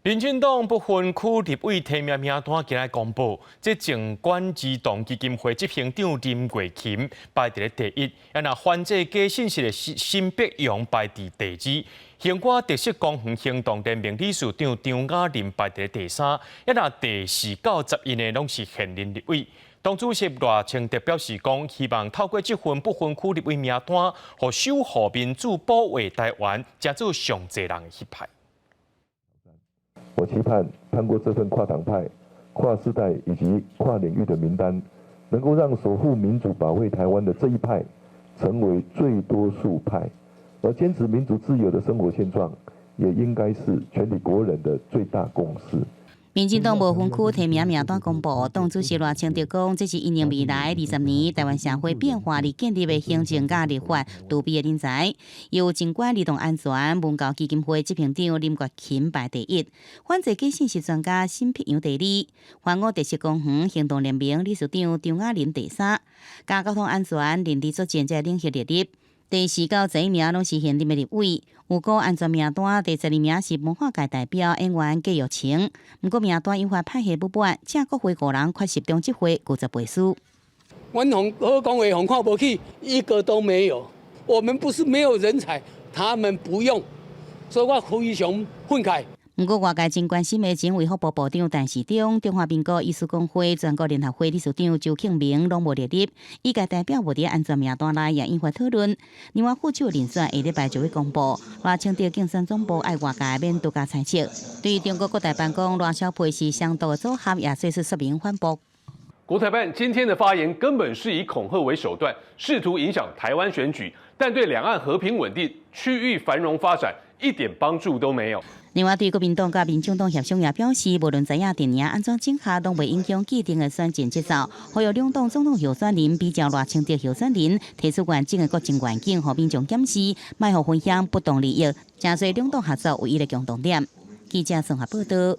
民進黨不分區立委提名名單今日公布，這靜觀兒童基金會執行長林月琴排佇咧第一，啊若反制假信息的沈碧陽排佇第二，興歌特色公園行動聯盟理事長張雅琳排佇咧第三，啊若第四到11个攏是現任立委。黨主席賴清德表示講，希望透過這份不分區立委名單，予守護民主、保衛台灣，成做上濟人的彼派。我期盼通過這份跨黨派、跨世代以及跨領域的名單，能夠讓守護民主、保衛台灣的這一派成為最多數派，而堅持民主自由的生活現狀，也應該是全體國人的最大共識。民進黨無分區提名名單公布，黨主席賴清德講，這是因應未來20年台灣社會變化而建立的行政佮立法儲備的人才。由靜觀兒童安全文教基金會執行長林月琴排第一，反制假信息專家沈碧陽第二，環五特色公園行動聯盟理事長張雅琳第三，佮交通安全認知作戰這個領域列入。第四到11名攏是現任的立委，有個安全名單第12名是文化界代表演員郭玉清，毋過名單引發派系不滿，正國會五人缺席中執會拒絕背書。阮紅好講話，予看無起，一個都沒有。我們不是沒有人才，他們不用，所以我非常憤慨。毋過外界真關心的前衛福部部長陳時中、中華民國醫師公會全國聯合會理事長周慶明攏無列入，醫界代表無佇安全名單內，也引發討論。另外，副手人選下禮拜就會公布，賴清德競選總部愛外界免多加猜測。對於中國國台辦講賴蕭配是相當的組合，也做出說明反駁。國台辦今天的發言根本是以恐嚇為手段，試圖影響台灣選舉，但對兩岸和平穩定、區域繁榮發展一點幫助都沒有。另外，對國民黨佮民眾黨協商也表示，無論在野陣營按怎整合，攏袂影響既定的選戰節奏。呼籲兩黨總統候選人比照賴清德候選人提出完整的國政願景，予民眾檢視，莫予分享不當利益，誠濟兩黨合作唯一的共同點。記者綜合報道。